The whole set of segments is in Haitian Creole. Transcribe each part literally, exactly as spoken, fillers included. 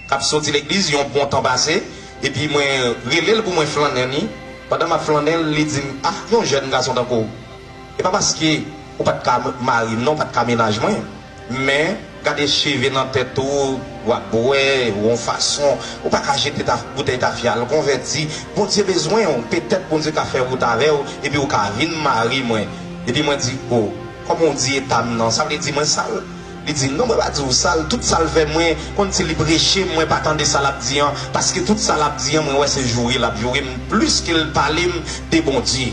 k ap soti legliz yon bon tan pase, epi mwen rele l pou mwen flannen li. Pandan m ap flannen l, li di m, "Ah, yon jèn gason tankou w. E pa paske ou pa t ka mari m non, ou pa t ka mennaj mwen. Men, gade cheve nan tèt ou, w ap bwè, yon fason, ou pa ka jete ta, boutèy tafya, al konvèti. Bondye bezwen w, petèt Bondye ka fè wout avè w, epi w ka vin mari mwen." Epi mwen di, "O, kòman w di eta m nan? Sa vle di mwen sal?" Li di, "Non, mwen pa di w sal, tout sa l fè mwen, kòmsi li preche m, mwen pa tande sa l ap di an, paske tout sa l ap di an, mwen wè se joure l ap joure m, plis ke l pale m de Bondye.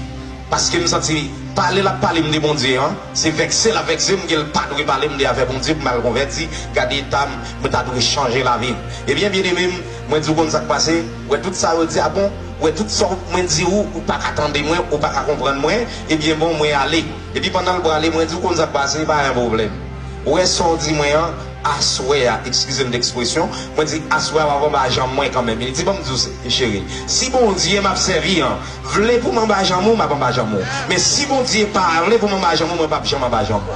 Paske m santi pale l ap pale m de Bondye an, se vèkse l ap vèkse m ke l pa dwe pale m de afè Bondye pou m al konvèti, gade eta m, mwen ta dwe chanje lavi m." Ebyen, byeneme m, mwen di w konn sa k pase, wè tout sa yo di a bon, wè tout sa mwen di ou, ou pa ka tande mwen, ou pa ka konprann mwen, ebyen bon, mwen ale. Epi pandan l prale, mwen di, "W konn sa k pase, pa gen pwoblèm. Ou wè sa w di mwen an, aswè a, eskize m de ekspresyon, mwen di, aswè a w ap anba janm mwen kanmenm." Li di, "Ban m di w, cheri, si Bondye m ap sèvi an vle pou m anba janm ou, m ap anba janm ou. Men si Bondye pa vle pou m anba janm ou, mwen p ap janm anba janm ou."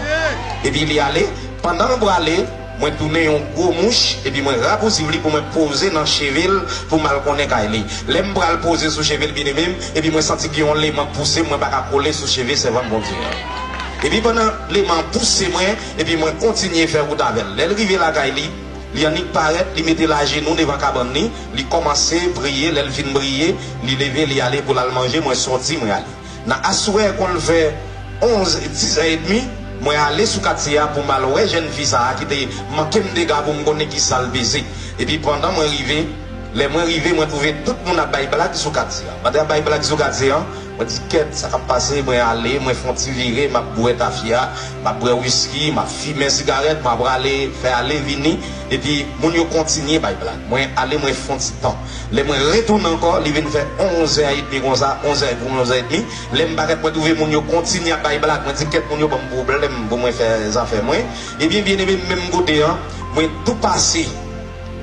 Epi li ale, pandan l prale, mwen tounen yon gwo mouch, epi mwen rapousiv li pou mwen poze nan cheve l, pou m al konnen kay li. Lè m pral poze sou cheve l, byeneme m, epi mwen santi gen yon leman k pouse m, mwen pa ka kole sou cheve sèvant Bondye an. Epi pandan leman an pouse mwen, epi mwen kontinye fè wout avè l. Lè l rive lakay li, li annik parèt, li mete l ajenou devan kabann li, li kòmanse priye, lè l fin priye, li leve, li ale pou l al manje, mwen sòti, mwen ale. Nan aswè, konn fè onz, dis è edmi, mwen ale sou katye a pou m al wè jèn fi sa a ki te manke m dega pou m konnen ki sa l peze. Epi pandan mwen rive, lè mwen rive, mwen twouve tout moun ap bay blag sou katye a. Pandan y ap bay blag sou katye a, mwen di, "Kèt, sa k ap pase?" Mwen ale, mwen fè yon ti vire, m ap bwè tafya, m ap bwè wiski, m ap fimen sigarèt, m ap prale, fè ale vini. Epi moun yo kontinye bay blag. Mwen ale, mwen fè yon ti tan. Lè mwen retounen ankò, li vin fè onz è edmi konsa, onz è, onz è edmi. Lè m parèt, mwen twouve moun yo kontinye ap bay blag. Mwen di, "Kèt, moun yo ban m pwoblèm pou mwen fè zafè mwen." Ebyen, byeneme m, menm kote an, mwen tou pase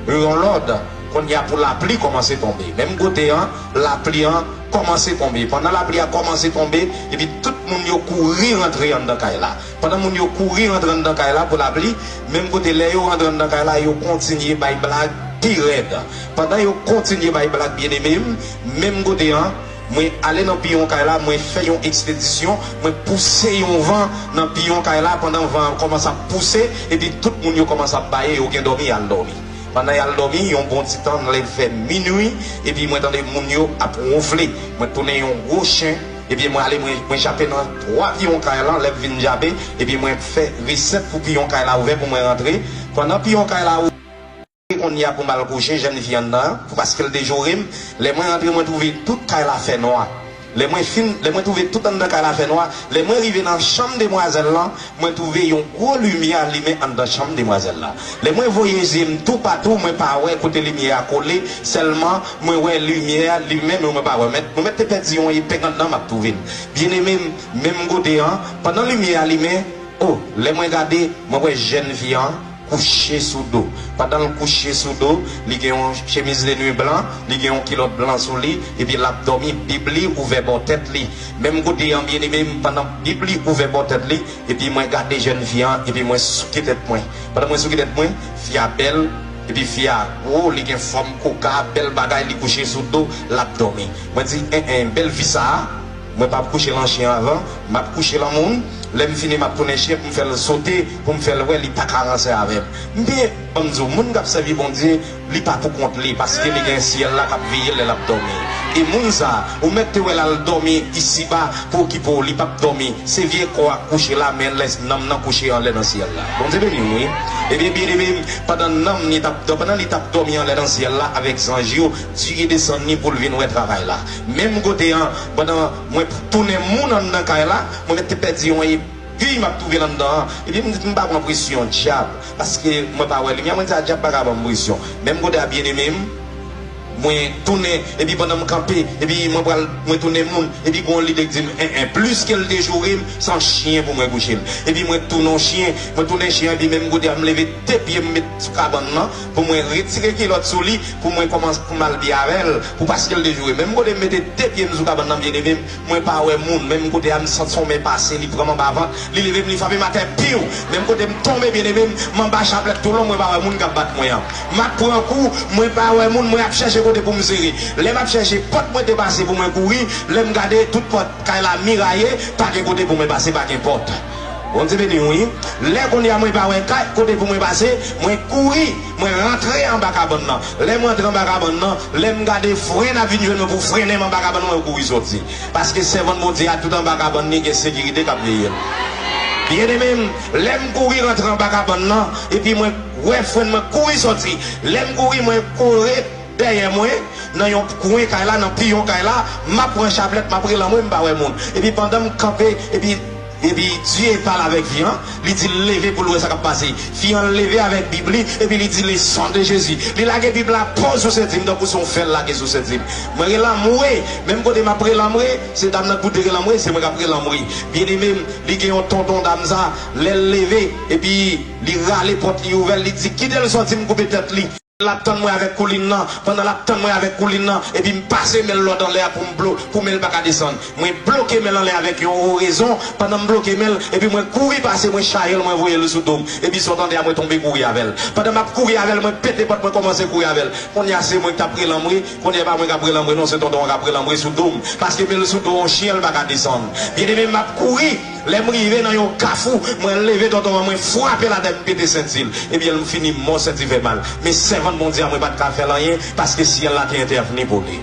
yon lòd, kounye a pou lapli kòmanse tonbe. Menm kote an, lapli an kòmanse tonbe. Pandan lapli a kòmanse tonbe, epi tout moun yo kouri rantre anndan kay la. Pandan moun yo kouri rantre anndan kay la pou lapli, menm kote lè yo rantre anndan kay la, yo kontinye bay blag pi rèd. Pandan yo kontinye bay blag, byeneme m, menm kote an, mwen ale nan piyon kay la, mwen fè yon ekspedisyon, mwen pouse yon van nan piyon kay la, pandan van an kòmanse ap pouse, epi tout moun yo kòmanse ap baye, yo gen dòmi, y al dòmi. Pandan y al dòmi, yon bon ti tan, lè fè minui, epi mwen tande moun yo ap wonfle. Mwen tounen yon gwo chen, epi mwen ale, mwen, mwen jape nan twa piyon kay la, lè m vin jape, epi mwen fè resèt pou piyon kay la ouvè pou mwen rantre. Pandan piyon kay la ouvè, kounye a pou m al kouche, jèn fi anndan an, pou paske l te joure m. Lè mwen rantre, mwen twouve tout kay la fè nwa. Lè mwen fin, lè mwen twouve tout anndan kay la fè nwa, lè mwen rive nan chanm demwazèl lan, mwen twouve yon gwo limyè limen anndan chanm demwazèl la. Lè mwen voye zye m toupatou, mwen pa wè kote limyè a kole, sèlman mwen wè limyè a limen, men mwen pa wè. Mèt, mwen mèt te pèdi yon epeng anndan, m ap twouve l. Byeneme m, menm kote an, pandan limyè a limen, o, lè mwen gade, mwen wè jèn fi an kouche sou do. Pandan l kouche sou do, li gen yon chemiz de nwi blan, li gen yon kilòt blan sou li, epi l ap dòmi, bib li ouvè bò tèt li. Menm kote an, byeneme m, pandan bib li ouvè bò tèt li, epi mwen gade jèn fi an, epi mwen souke tèt mwen. Pandan mwen souke tèt mwen, fi a bèl, epi fi a gwo, li gen fòm koka, bèl bagay, li kouche sou do, l ap dòmi. Mwen di, en, en, bèl fi sa a, mwen p ap kouche l an chen avan, m ap kouche l an moun. Lè m fini, m ap tounen chen pou m fè l sote, pou m fè l wè li pa ka ranse avè m. Men, ban m di w, moun k ap sèvi Bondye, li pa pou kont li, paske li gen syèl la k ap veye l lè l ap dòmi. E moun sa a, ou mèt te wè l al dòmi isiba pou okipe w, li p ap dòmi. Se vye kò a k kouche la, men lè nanm nan kouche anlè nan syèl la. Bondye beni w, wi. Ebyen, byeneme m, pandan nanm li t ap dò-, pandan li t ap dòmi anlè nan syèl la avèk zanj yo, Dye desann li pou l vin wè travay la. Menm kote an, pandan mwen tounen moun anndan kay la, mwen mèt te pèdi yon epi m ap twouve l anndan an. Epi m di, "M pa pran presyon dyab, paske mwen pa wè limyè." Mwen di, "A, dyab pa ka ban m presyon." Menm kote a, byeneme m, Mwen tounen, epi pandan m kanpe, epi mwen pral, mwen tounen moun, epi gon lide k di m, en, en, plis ke l te joure m, se yon chen pou mwen kouche l. Epi mwen tounen yon chen, mwen tounen chen, epi menm kote a, m leve de pye m met sou kabann nan, pou mwen retire kilòt sou li, pou mwen kòmanse, pou m al byen avè l, pou paske l te joure m. Menm kote m mete de pye m sou kabann nan, byeneme m, mwen pa wè moun. Menm kote a, m santi yon men pase, li pran m anba vant, li leve m, li frape m atè, piw! Menm kote m tonbe, byeneme m, m anba chaplèt tou lon, mwen pa wè moun k ap bat mwen an. M ap pran kou, mwen pa wè moun, mwen ap chèche kote pou m sere. Lè m ap chèche pòt mwen te pase pou mwen kouri, lè m gade tout pòt kay la miraye, pa gen kote pou mwen pase, pa gen pòt. Bondye beni w, wi. Lè kounye a mwen pa wè kay, kote pou mwen pase, mwen kouri, mwen rantre anba kabann nan. Lè m rantre anba kabann nan, lè m gade fren ap vin jwenn mwen pou frennen m anba kabann nan, mwen kouri sòti. Paske sèvant Bondye a tout anba kabann li gen sekirite k ap veye l. Byeneme m, lè m kouri rantre anba kabann nan, epi mwen wè fren mwen kouri sòti. Lè m kouri, mwen kore dèyè mwen, nan yon kwen kay la, nan piyon kay la, m ap pran chaplèt, m ap rele anmwe, m pa wè moun. Epi pandan m kanpe, epi, epi Dye pale avèk fi an, li di l leve pou l wè sa k ap pase. Fi an leve avèk Bib li, epi li di, le sang de Jésus. Li lage Bib la, poz sou senti m, tankou se yon fè l lage sou senti m. Mwen rele anmwe, menm kote m ap rele anmwe, se dam nan k boute rele anmwe, se mwen k ap rele anmwe. Byeneme m, li gen yon tonton dam sa, lè l leve, epi li rale pòt li ouvè l, li di, kite l sòti, m koupe tèt li. L ap tann mwen avèk koulin nan. Pandan l ap tann mwen avèk koulin nan, epi m pase men l lòt anlè a pou m blo-, pou men l pa ka desann. Mwen bloke men l anlè avèk yon oraison. Pandan m bloke men l, epi mwen kouri pase, mwen chaje l, mwen voye l sou do m. Epi sa w tande a, mwen tonbe kouri avè l. Pandan m ap kouri avè l, mwen pete pòt, mwen kòmanse kouri avè l. Kounye a, se mwen k t ap rele anmwe. Kounye a, e pa mwen k ap rele anmwe non, se tonton an k ap rele anmwe sou do m. Paske men l sou do yon chen, l pa ka desann. Byeneme m, m ap kouri. Lè m rive nan yon kafou, mwen leve tonton an, mwen frape l atè, m pete senti l. Ebyen, m fini mò, senti fè mal. Men sèvant Bondye a, mwen pa t ka fè l anyen, paske syèl la te entèvni pou li.